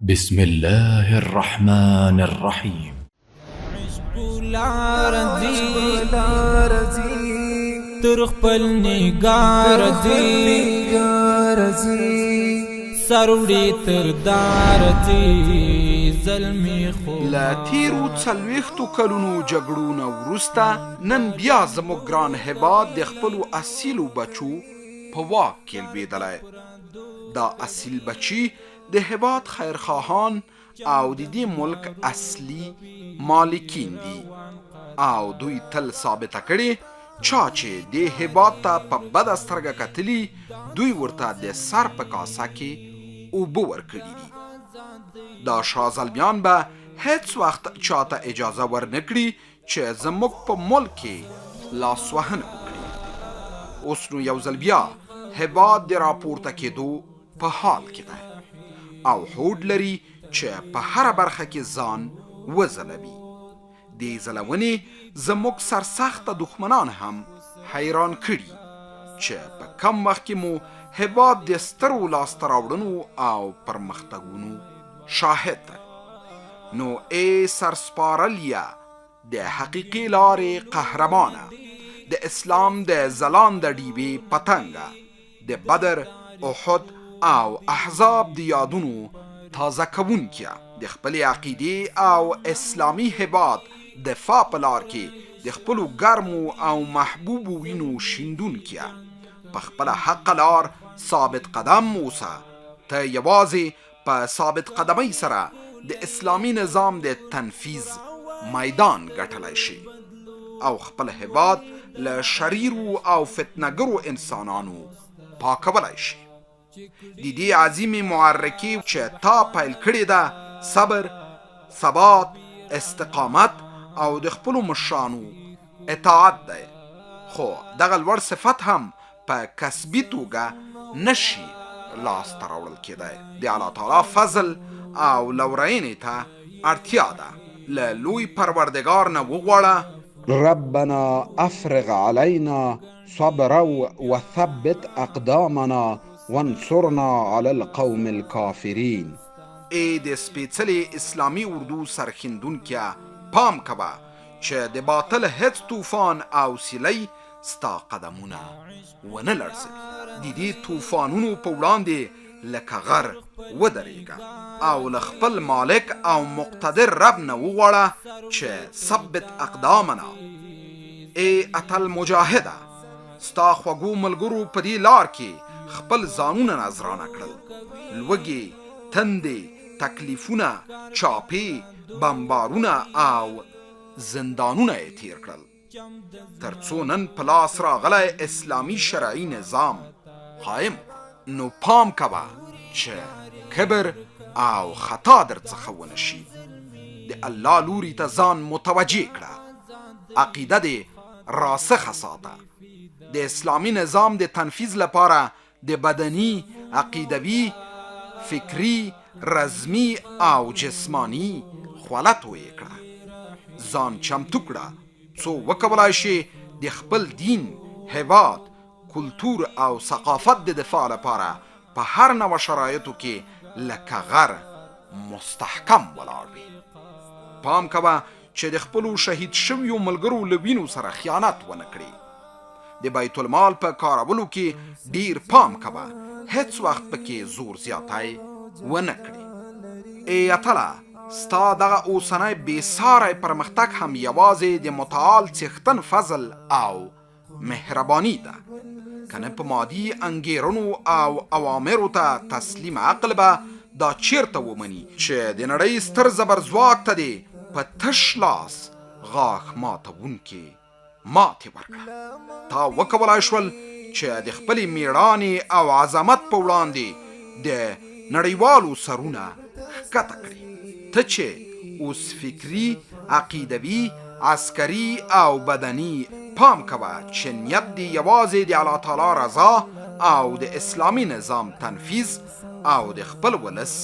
بسم الله الرحمن الرحيم. تر خپل نگار دی، سروړي تر دار دی زلمی خو. له تیرو 40 کلونو جګړو نه وروسته نن بیا زموږ ګران هېواد د خپلو اصیلو بچو په واک کې لوېدلی. دا اصیل بچي د هېواد خیرخواهان او د دې ملک اصلي مالکین دي او دوی تل ثابته کړې، چا چې دې هېواد ته په بده سترګه کتلي، دوی ورته د سر په کاسه کې اوبه ورکړي دي. دا شاه زلمیان به هېڅ وخت چاته اجازه ورنکړي چې زموږ په ملک کې لاسوهنه وکړي. اوس نو یو ځل بیا هېواد د راپورته کېدو په حال کې دی او هوډ لري چې په هره برخه کې ځان وځلوي. دې ځلونې زموږ سرسخته دښمنان هم حیران کړي چې په کم وخت کې مو هېواد د سترو لاسته راوړنو او پرمختګونو شاهد دی. نو ای سرسپارلیه د حقیقي لارې قهرمانه، د اسلام د ځلانده ډیوې پتنګه، د بدر، احد او احزاب د یادونو تازه کوونکیه، د خپلې عقیدې او اسلامي هېواد دفاع په لار کې د خپلو ګرمو او محبوبو وینو شیندونکیه، په خپله حقه لار ثابت قدم اوسه. ته یوازې په ثابت قدمۍ سره د اسلامي نظام د تنفیذ میدان ګټلی شي او خپل هېواد له شریرو او فتنهګرو انسانانو پاکولای شي. د دې عظیمې معرکې چې تا پیل کړې ده، صبر، ثبات، استقامت او د خپلو مشرانو اطاعت دی، خو دغه لوړ صفت هم په کسبي توګه نشي لاسته راوړل کېدای. د الله تعالی فضل او لورینې ته اړتیا ده. له لوی پروردګار نه وغواړه: ربنا افرغ علينا صبرا وثبت اقدامنا وانصرنا على القوم الكافرين. ای د سپېڅلې اسلامي اردو سرښندونکیه، پام کوه چې د باطل هېڅ طوفان او سیلۍ ستا قدمونه ونه لړزوي. د دې طوفانونو په وړاندې لکه غر ودرېږه او له خپل مالک او مقتدر رب نه وغواړه چې ثبت اقدامنا. ای اتل مجاهده، ستا خوږو ملګرو په دې لار کې خپل ځانونه نذرانه کړل. لوږې، تندې، تکلیفونه، چاپې، بمبارونه او زندانونه یې تیر کړل، تر څو نن په لاس راغلی اسلامي شرعي نظام قایم. نو پام کوه چې کبر او خطا در څخه ونه شي. د الله لوري ته ځان متوجه کړه، عقیده دې راسخه ساته. د اسلامي نظام د تنفیذ لپاره د بدني، عقیدوي، فکري، رزمي او جسماني خوله تویې کړه. ځان چمتو کړه څو وکولای شې د خپل دین، هېواد، کلتور او ثقافت د دفاع لپاره په هر نوع شرایطو کې لکه غر مستحکم ولاړ وې. پام کوه چې د خپلو شهید شویو ملګرو له وینو سره خیانت ونه کړې. د بیت المال په کارولو کې ډیر پام کوه، هېڅ وخت پکې زور زیاتی ونه کړې. ای اتله، ستا دغه اوسنی بې ساری پرمختګ هم یوازې د متعال څښتن فضل او مهرباني ده، کنه په مادي انګېرنو او اوامرو ته تسلیم عقل به دا چیرته ومني چې د نړۍ ستر زبرځواک ته دې په تش لاس غاښ ماتوونکې ماتې ورکړه. تا وکولای شول چې د خپلې میړانې او عظمت په وړاندې د نړیوالو سرونه ښکته کړې. ته چې اوس فکري، عقیدوي، عسکري او بدني پام کوه چې نیت دې یوازې د الله تعالی رضا او د اسلامي نظام تنفیذ او د خپل ولس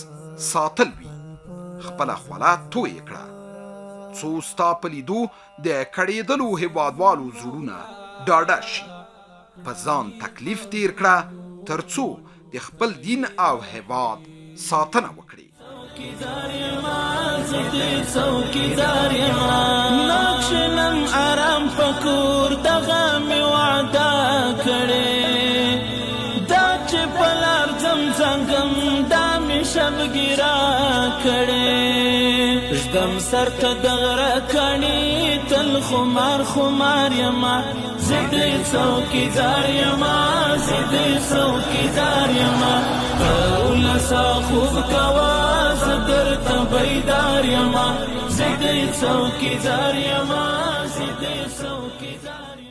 ساتل وي. خپله خوله تویې کړه څو ستا په لیدو د کړېدلو هېوادوالو زړونه ډاډه شي. په ځان تکلیف تیر کړه تر څو د خپل دین او هېواد ساتنه وکړې. څوکیدار یم، نکښنم آرام پکور، دغه مې وعده کړې. دا چې پلار ځم څنګم، دا مې شبګیرا کړې. ږدم سر ته د غره کڼي، تل خمار خمار یم. زه د څوکیدار یم، زه د څوکیدار یم. ولسه خوب کوه، زه درته بیدار یم. زه د څوکیدار یم، زه د څوکیدار.